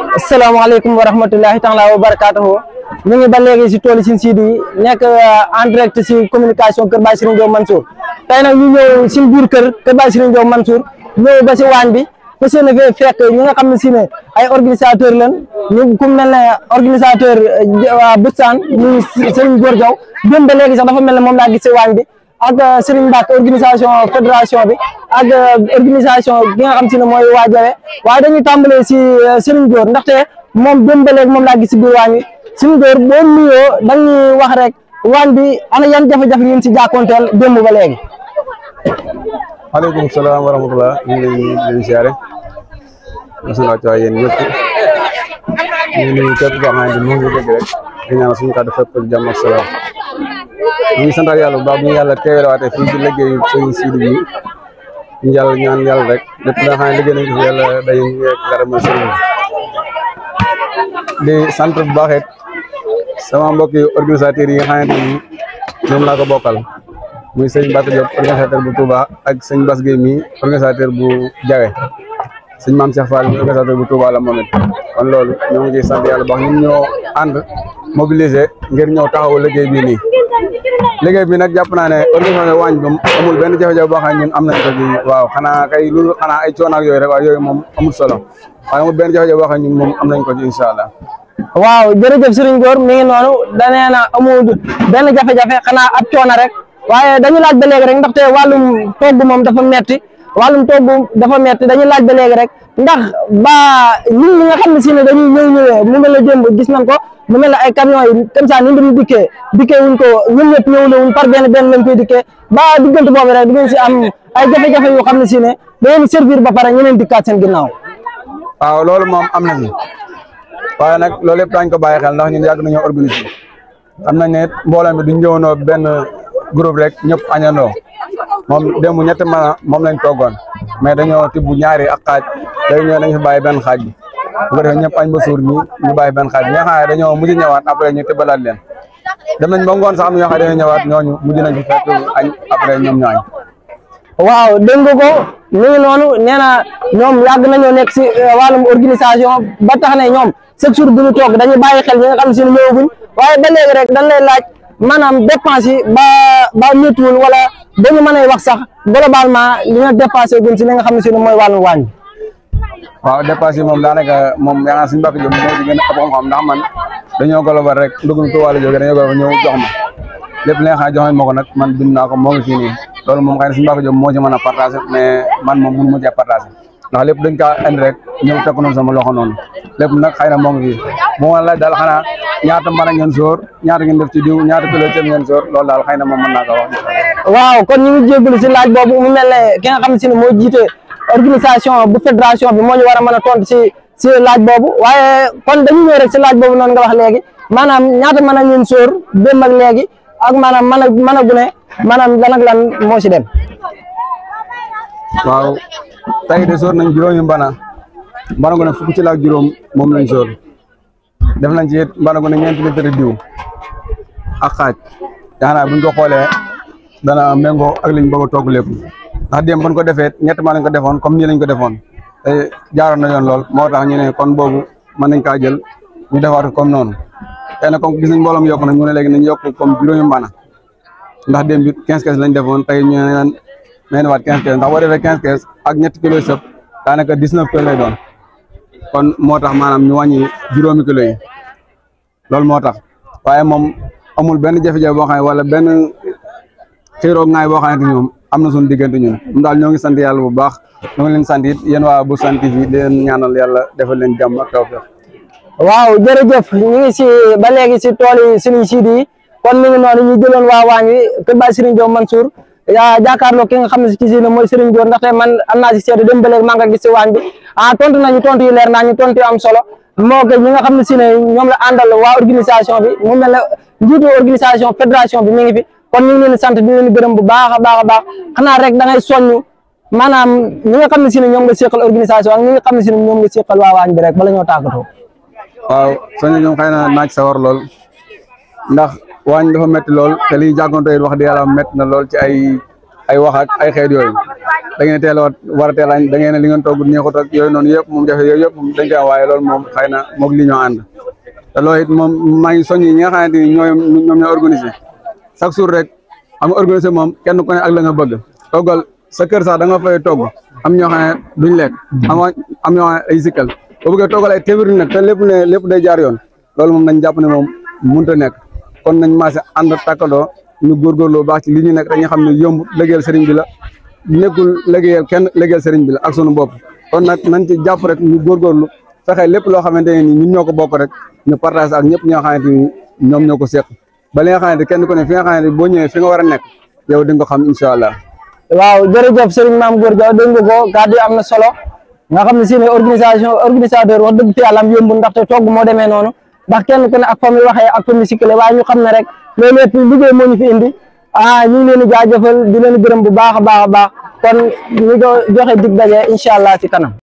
asalaamaaleykum wa rahmatullahi taala wa barakatuhu ñu ngi ba léegi si tool Sine Sidy nekk en direct si communication Kër Baye Serigne Diop Mansour tey nag ñu ñëw si biir kër Baye Serigne Diop Mansour ñëw ba si waañ bi fas yéene fee fekk ñi nga xam ne si ne ay organisateur lañ ñu ku mel ne organisateur Boustan ñu Serigne Gor Diaw démb ba léegi sax dafa mel ne moom laa gis si waañ bi ak Serigne Mbacke organisation fédération bi ak organisation gi nga xam si ne mooy waa Jawe waaye dañuy tàmbalee si Serigne Gor ndaxte moom démb ba léegi moom laa gis si biir waañ bi Serigne Gor boo nuyoo dañuy wax rek waañ bi ana yan jafe-jafe ngeen si jàkkoonteel démb ba léegi. maaleykum salaam wa rahmatulah ñu ngi leen siyaare bisimilah ci yéen ñëpp ñu ngi nuyu képp koo xamante ni mu ngi dégg rek di ñaan suñu kàddu fépp jàmm ak salaam ñu ngi santaat yàlla bu baax bu ñu yàlla teewalaatee fii ci liggéeyu Serigne Sidy bi ñu yàlla ñaan yàlla rek lépp nga xam ne liggéey nañ ko fi yàlla day gërëmal Serigne di sant bu baax it sama mbokki organisateurs yi nga xamante ni ñoom laa ko bokkal muy sëñ Mbacke Diop organisateur bu Touba ak sëñ Bass Gueye mi organisateur bu Jawe sëñ Mame Cheikh Fall mi organisateur bu Touba la moom it kon loolu ñoo ngi ciy sant yàlla baax ñun ñoo ànd mobiliser ngir ñëw taxawu liggéey bii nii liggéey bi nag jàpp naa ne organisation waañ bi amul benn jafe-jafe boo xam ne ñun am nañ ko ci waaw xanaa kay lu xanaa ay coono ak yooyu rek waaye yooyu moom amul solo waaye amul benn jafe-jafe boo xam ne ñun moom am nañ ko ci incha allah. waaw jërëjëf Serigne Gor mi ngi noonu danee na amul benn jafe-jafe xanaa ab coono rek waaye dañu laaj ba léegi rek ndaxte wàllum togg moom dafa metti dañuy laaj ba léegi rek ndax ba ñun ñi nga xam ne si ne dañuy ñëwee mu mel ne démb gis nañ ko mu mel ne ay camions yi comme ça ni mu dikkee wuñ ko ñun ñëpp ñëwuñ par benn lañ koy dikkee ba diggante boobu rek di ngeen si am ay jafe-jafe yoo xam ne si ne da ngeen servir ba pare ñeneen dikkaat seen ginnaaw. waaw loolu moom am na ci waaye nag loolu yëpp daañu ko bàyyi xel ndax ñun yàgg nañoo organiser xam nañ ne mbooloo mi duñ ñëwoonoo benn groupe rek ñëpp añandoo moom démb ñetti mana moom lañ toggoon mais dañoo tibb ñaari ak xaaj léegi ñoo dañ fi bàyyi benn xaaj bi bu ko defee ñëpp añ ba suur ñu bàyyi benn xaaj bi ñoo xam ne dañoo mujj ñëwaat après ñu tibbalaat leen dem nañ ba ngoon sax am na ñoo xam ne dañoo ñëwaat ñooñu mujj nañ fi fekk añ après ñoom ñooñ waaw dégg nga ko mi ngi noonu nee na ñoom yàgg nañoo nekk si wàllum organisation ba tax ne ñoom chaque jour bu ñu toog dañuy bàyyi xel ñi nga xam ne si ne ñëwaguñ waaye ba léegi rek dañ lay laaj maanaam dépense yi ba méttiwul wala ba ñu mën a wax sax globalement li nga dépassé gun si li nga xam ne si ne mooy wàllum waañ bi. waaw dépense yi moom daanaka moom yaa ngi suñu Mbacke Diop moo ci gën a ëpp xam-xam ndax man dañoo global rek ndugum Touba la jógee dañoo global ñëw jox ma lépp li nga xam ne jox nañ ma ko nag man bind naa ko moo ngi fii nii loolu moom xëy na suñu Mbacke Diop moo ci mën a partagé mais man moom mënu ma cee partagé ndax lépp dañ kaa indi rek ñëw teg ko noonu sama loxo noonu lépp nag xëy na moo ngi fii moo ma laaj daal xanaa ñaata mën a ngeen sóor ñaata ngeen def ci diw ñaata kilo ceeb ngeen sóor loolu daal xëy na moom mën naa ko wax. waaw kon ñu ngi jégalu si laaj boobu mu mel ne ki nga xam si ne moo jiite organisation bu fédération bi moo ñu war a mën a tontu si laaj boobu waaye kon dañu ñëw rek si laaj boobu noonu nga wax léegi maanaam ñaata mën a ngeen sóor démb ak léegi ak maanaam mën a gune maanaam lan ak lan moo si dem. waaw tey de sóor nañ juróomi mbana gu ne fukki ci la ak juróom moom lañ sóor def nañ ci it mbana gu ne ñeenti litre diw ak xaaj yaakaar buñ ko xoolee dana méngoo ak liñ bëgg a togg lépp ndax démb buñ ko defee ñett maa lañ ko defoon comme nii lañ ko defoon te jaaroon na yoon lool moo tax ñu ne kon boobu mën nañ kaa jël ñu defaat ko comme noonu tey nag comme gis nañ mbooloom yokk nag ñu ne léegi nañ yokk comme juróomi mbana ndax démb it 15 kees lañ defoon tey ñu ne leen waat 15 kees ndax boo defee 15 kees ak ñetti kilos sëb daanaka 19 kilos lay doon kon moo tax maanaam ñu wàññi juróomi kilos yi loolu moo tax waaye moom amul benn jafe-jafe boo xam ne wala benn xiiroo ngaay boo xamante ni moom am na suñu diggante ñun moom daal ñoo ngi sant yàlla bu baax ñoo ngi leen sant it yéen waa Boustan TV di leen ñaanal yàlla defal leen jàmm ak tawfeex. waaw jërëjëf ñu ngi si ba léegi si tool yi Serigne Sidy yi kon mi ngi noonu ñu jëloon waa waañ wi Kër Baye Serigne Diop Mansour jàkkaarloo ki nga xam ne si ci ne mooy Serigne Gor ndaxte man am naa si seede dem ba léegi maa ngi gis si waañ bi tontu nañu tontu yu leer naa ñu tontu yu am solo moo ko ñi nga xam ne si ne ñoom la àndal waa organisation bi mu mel ne njiitu organisation fédération bi mi ngi fi kon ñu ngi leen di sant di leen gërëm bu baax a baax xanaa rek da ngay soññu maanaam ñi nga xam ne si ne ñoom nga seqal organisation ak ñi nga xam ne si ne ñoom nga seqal waa waañ bi rek bala ñoo tàggatoo. waaw soññu ñoom xëy na naaj sawar lool ndax waañ dafa métti lool te liy jànkoonte wax dëgg yàlla métti na lool ci ay wax ak ay xeet yooyu da ngeen teel a war a teel añ da ngeen li ngeen togg neexut ak yooyu noonu yëpp moom jafe yooyu yëpp moom dañ koy am waaye loolu moom xëy na moog li ñoo ànd te loolu it moom maa ngi soññi ñi nga xamante ni ñoom ñoo organisé chaque jour rek am nga organisé moom kenn ku ne ak la nga bëgg toggal sa kër sax da nga fay togg am ñoo xam ne duñ lekk am ñoo xam ne ay sikkal boo bëggee toggal ay téeméeri nag te lépp day jaar yoon loolu moom nañ jàpp ne moom mënut a nekk kon nañ maase ànd takkandoo ñu góorgóorloo baax ci li ñu nekk dañuy xam ne yomb liggéeyal sëriñ bi la nekkul liggéeyal kenn liggéeyal sëriñ bi la ak sunu bopp kon nag nañ ci jàpp rek ñu góorgóorlu fexe lépp loo xamante ne ni ñun ñoo ko bokk rek ñu partage ak ñëpp ñoo xamante ni ñoom ñoo ko seq ba li nga xamante kenn ku ne fi nga xamante boo ñëwee fi nga war a nekk yow di nga ko xam incha allah. waaw jërëjëf Serigne Mame Gor Diaw dégg nga ko kàddu yi am na solo nga xam ne si ne organisateur wax dëgg fi yàlla am yombul ndaxte togg moo demee noonu ndax kenn ku ne ak fa muy waxee ak fa muy sikkale waaye ñu xam ne rek loolu lépp liggéey moo ñu fi indi ñu ngi leen di jaajëfal di leen gërëm bu baax a baax a baax kon ñu joxe dig daje incha allah ci kanam.